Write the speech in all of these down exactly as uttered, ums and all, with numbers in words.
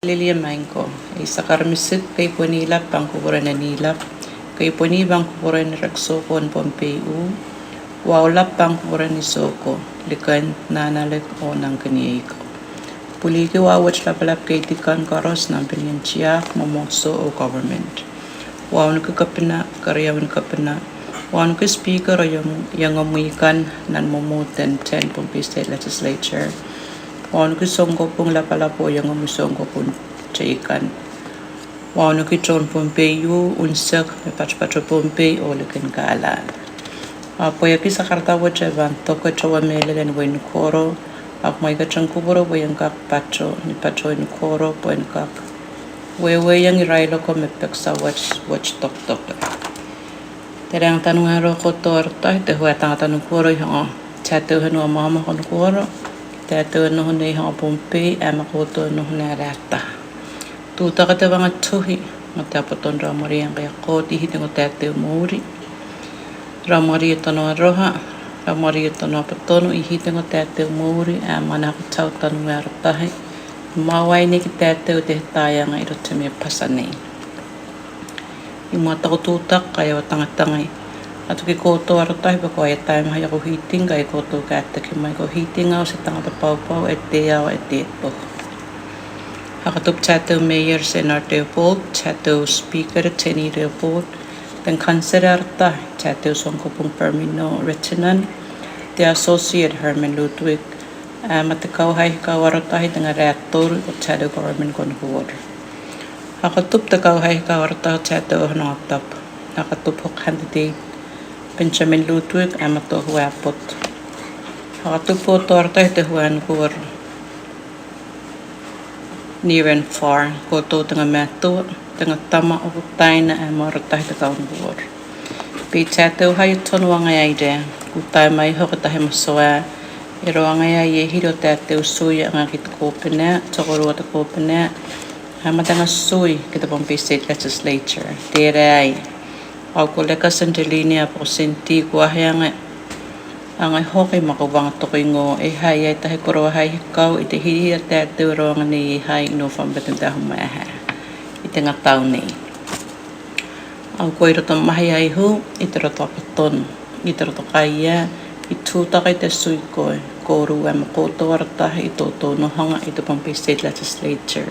Lilian Maingko, e sakar misik ke i poni lap pangkuburen en ilap, ke i poni pangkuburen reksoko en Pohnpei u, wa u lap pangkuburen isoko, likan nanalek o nangkeni eiko. Puliki wa wet lapalap ke i tikan karos nang pinian chiak, momoso o government. Wa unuki kapina, karia unuki kapina. Wa unuki speaker o yang, yang omuikan nan momo ten ten Pohnpei State Legislature. Wa unuki songkopung lapalap o yang omu songkopung cheikan. Wa unuki chon Pohnpei u, unsek, me patpacho Pohnpei o likin kalan. Apo yaki sakarta wet e van toko chowa melelen wen koro, ak maika chang kuburo we yang kak pacho, ni pacho en koro, po en kak. Wewe yang irailo ko me peksa wet, wet tok tok. Terang tanu ngaro kotor ta, te hua tang tanu koro i hongo. Chate henu amama kon koro, chate henu hene i hongo Pohnpei, ama koto henu hene rata. Tuta kate vanga tuhi, mate apoton ramari yang kaya koti hiti ngo chate muri. Ramari tono roha, ramari tono apotonu i hiti ngo chate muri, ama na kachau tanu ngaro tahi. Mawai ni ki chate te tayang iro temi pasani. Imua tako tutak kaya o tangatangai. Atu ki koto aratahi bako aya taim haya ko hiting kaya koto kata ki mai ko hiting au se tangata paupau e te au e te to. Hakatup chate mayor Senar Leopold, chate speaker Teni Leopold, then consider ta chate songkopung Permino Retinan, the associate Herman Ludwig, a matakau hai kau aratahi dengan reator o chate government kon huor. Hakatup takau hai kau aratahi chate o hanatap. Hakatup hok candidate Benjamin Ludwig, a mato huapot. Hakatup o toratahi te huan huor. Near and far, koto tenga matu, tenga tama o taina a maratahi takau huor. Pe chate o hai ton wanga aide, kutai mai hok tahi masoa, ero wanga aie hiro chate o suya nga kit kopene, chokoro ta kopene, ama tenga sui kita Pohnpei State Legislature. Terai. Au koleka sentelini apo senti kua he ange. Ange hoki mako vang toki ngo e hai ai tahi koro hai kau ite hiri a chate o ro ange ni hai no fam beten tahu maha. Ite nga tau ni. Au koi roto mahi ai hu, ite roto apaton, ite roto kaia, itu takai te sui koi, koru em koto aratahi ito to no hanga ite Pohnpei State Legislature.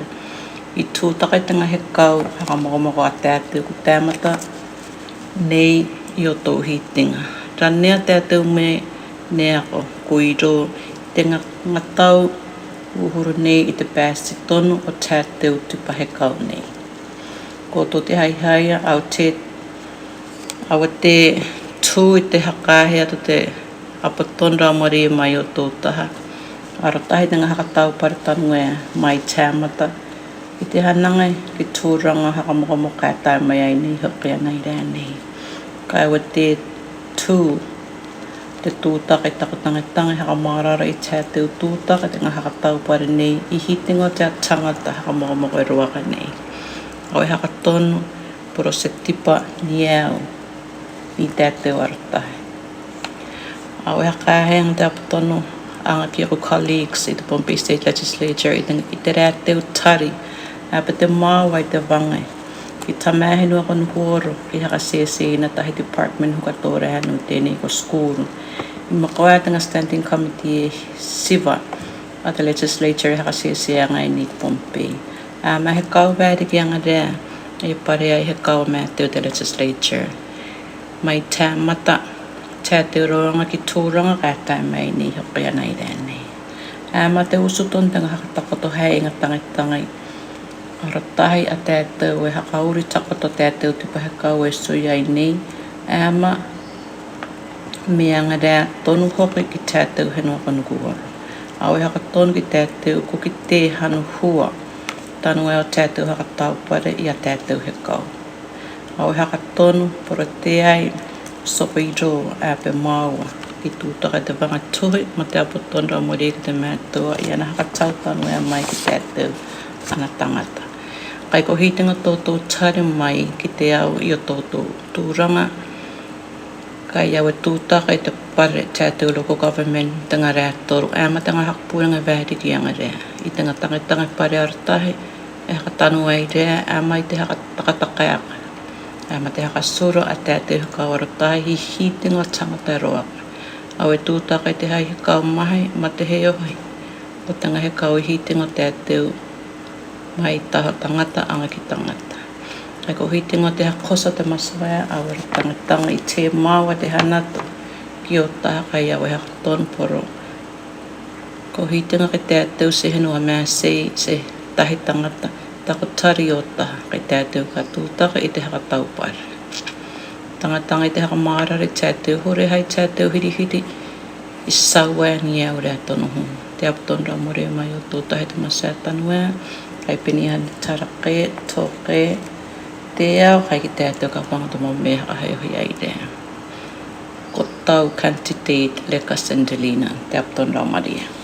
Itu takai tenga he kau, haka moko moko a chate o kutamata, nei io to hiting. Ranea chate o me ne ako, kuido, tenga ngatau, uhuru nei ite pasi tonu o chate o tipa he kau nei. Koto te hai hai au te, au te tu ite hakahe atu te apoton ramari mai o to taha. Aratahi tenga hakatau paritan ngue mai chamata. Ite hanange ki turanga haka moko moko kata mai ai ni hoki anai rani. Kai wa te tu te tutak e takotangetang e hakamarara i chate o tutak e tenga hakatau pare nei i hiting o te atangata hakamokomoko e ruaka nei. Awe hakaton puro se tipa niau i chate o aratahi. Awe hakaheng te apotonu anga ki ko colleagues i te Pohnpei State Legislature i tenga ki te rate o tari. Apa te ma wa i te vange. Ki tamahe nua kon huoro, ki hakasese ina tahi department huka tore hanu teni ko skuru. Ima ko ata nga standing committee siva, ata legislature hakasese anga ini Pohnpei. Ama he kau bari ki anga rea, e pare ai he kau ma te o te legislature. Mai ta mata, ta te ronga ki turanga kata mai ni hoki ana irene. Ama te usuton tenga hakatakoto hai nga tangai tangai. Aratahi a chate o e hakauri takoto chate o tipa he kau e sui ai nei. Ama meanga da tonu hoki ki chate o henu akon kuor. Awe hakaton ki chate o kuki te hanu hua. Tanu e o chate o hakatau pare i a chate o he kau. Awe hakaton porote ai sokoiro ape maua. Ki tutak e te vanga tuhi, ma te apoton ra mori ki te matua, i ana hakatau tanu e mai ki chate o ana tangata. Kai ko hiting o toto tari mai ki te au i o toto turanga. Kai awe tutak e te pare chate o local government tenga reator, ama tenga hakpuranga vadi ki anga rea. I tenga tangai tangai pare aratahi, E haka tanu aire, a mai te haka takatakaak. A mai te haka sura a tatew hikao aro tahi hitinga tangata roak. Awe tu taka te hai hikao mai, mai te he ohi. Ko tanga hikao hitinga tatew mai taha tangata anga ki tangata. Ai ko hitinga te haka kosa te maswaya, awe tanga tanga i te mawa te hanato. Kio taha kai awe haka ton poro. Ko hitinga ke tatew se henu a masei se tahi tangata, tako tari ota ke tatew ka tu taka i te haka taupar. Tanga tanga i te haka mara re tatew, hure hai tatew hiri hiri i sawa ni aure atono hu. Te apton ra more mai o tu tahi te masaya tanwa, kai peni han tarake, toke, te au kai ki tatew ka pang to mo me haka hai ohi aire. Ko tau candidate Leka Sendelina, te apton ra Maria.